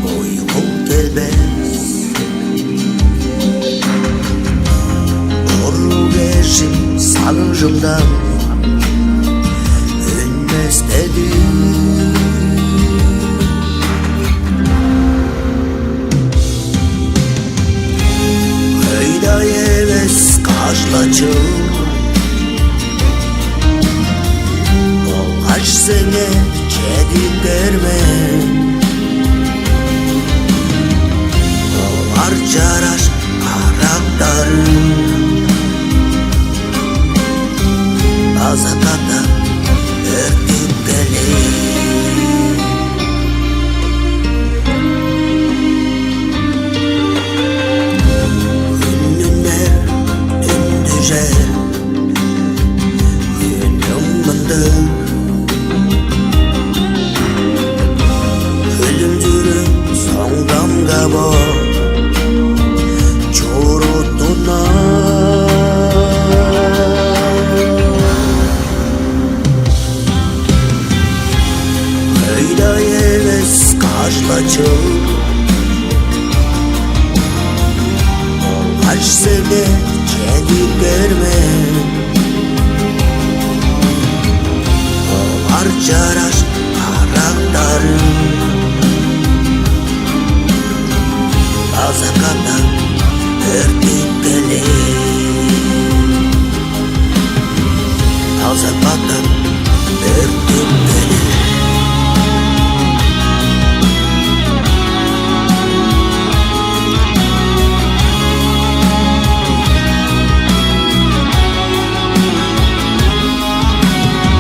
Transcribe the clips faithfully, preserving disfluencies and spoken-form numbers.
Уйгум келбес, орук эжим сагыжымдан үнмес деди. Хөй-даа эвес каш-ла чыл болгаш сеңээ чедип кээр мен. Олар чараш карактарым база катап өртүп келир. Хүн үнер, хүн дүжер, хүнүң мындыг. Өлүм-дүрүм соңдамга бо чуруттунар. Хөй-даа эвес каш-ла чыл болгаш сеңээ чедип кээр мен. Олар чараш карактарым база катап өртүп келир. База катап өртүп келир. Олар чараш карактарым база катап өртүп келир.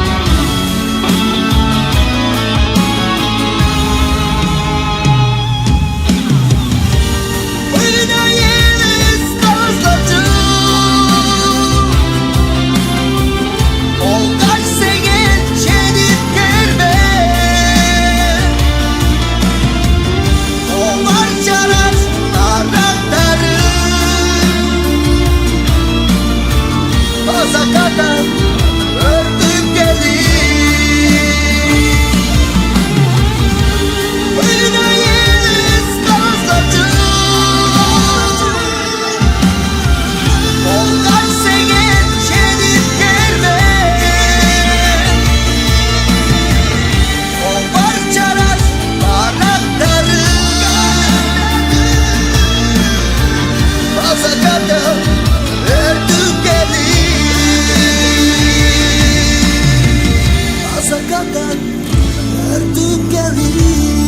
Өлүм-дүрүм соңдамга бо чуруттунар. Олар чараш карактарым база катап өртүп келир. Болгаш сеңээ чедип кээр мен. Олар чараш карактарым база катап өртүп келир. База катап өртүп келир.